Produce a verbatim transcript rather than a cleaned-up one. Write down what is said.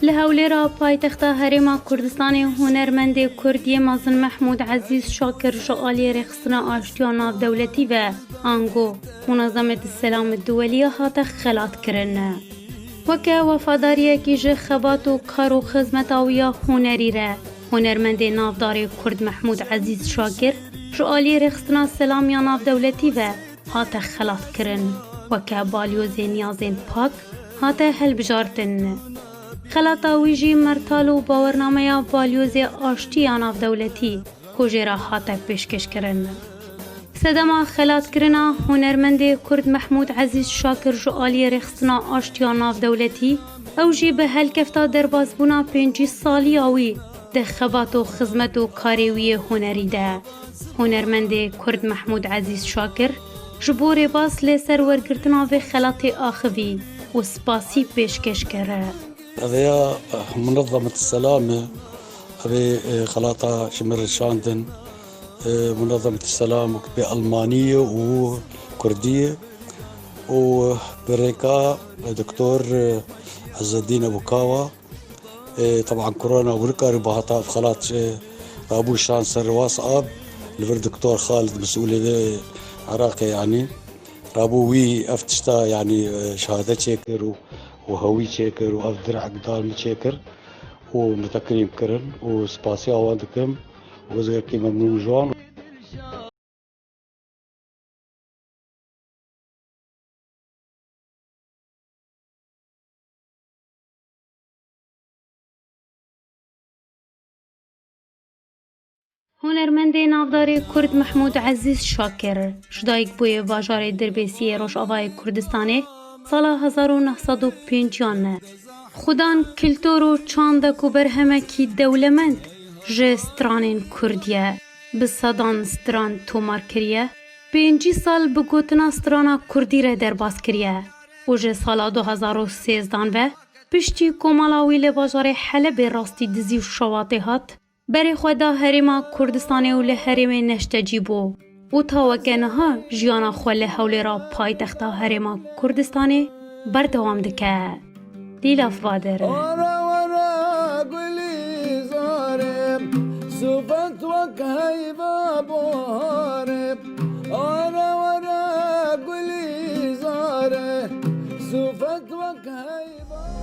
Li Hewlêra paytexta Herêma Kurdistanê hunermendê Kurd yê mezin Mehmûd Ezîz Şakir ji aliyê rêxistina aştiya navdewletî ve, ango Munazemeti Selamê Duwelî ya hate xelatkirin. Weke wefadariyekî ji xebat û kar û xizmeta wî ya hunerî re, hunermendê navdarê Kurd Mehmûd Ezîz Şakir ji aliyê rêxistina Selam ya navdewletî ve hate xelatkirin, weke balyozê niyazên pak hate hilbijartin. Xelata wî jî mertal û bawernameya balyozê aştî ya navdewletî ku jê re hate pêşkêşkirin. Sedema xelatkirina hunermendê Kurd Mehmûd Ezîz Şakir ji aliyê rêxistina aştiya navdewletî, ew jî bi helkefta derbasbûna pêncî saliya wî di xebat û xizmet û karê wî yê hunerî de. Hunermendê Kurd Mehmûd Ezîz Şakir ji bo rêbaz lê ser wergirtina vê xelatê axivî û spasî pêşkêş kir. Eveya, eh, Munezemet Selam e. Evê, eh, xelata ji min re şandin. Eh, Munezemet Selam wek pê Elmanî ye û Kurdî ye. Û bi rêka, eh, Doktor, eh, Ezzedîn Ebukawa, eh, teban korona û nikarî bihata ev xelat, eh, rabû şan ser WhatsApp li vir Doktor Xalid, mesûlê vê Iraqê, yanî. Rabû wî ev tişta, yanî, e, şehade çêkir û, û hewî çêkir û ev direk dar min çêkir û min tekrîm kirin û spasiya wan dikim û ez gelkî memnûn ji wan. Hunermendê navdarê Kurd Mehmûd Ezîz Şakir, ji dayikbûyê bajarê Dirbêsiyê Rojavayê Kurdistanê sala hezar û neh sed û pêncî ne. Xudan kiltor û çandek û berhemekî dewlemend ji stranên Kurd ye. Bi sedan stran tomar kiriye. Pêncî sal bi gotina strana Kurdî re derbas kiriye û ji sala du hezar û sêzdan ve piştî komala wî li bajarê Helebê rastî dizî û şewatê hat, berê xwe da Herêma Kurdistanê û li herêmê neştecî bû û ta weke niha jiyana xwe li Hewlêra paytexta Herêma Kurdistanê berdewam dike. Lîlaf Badir. Were were gulîzarê, sifet wek heyva baharê. Were were gulîzarê, sifet wek heyva.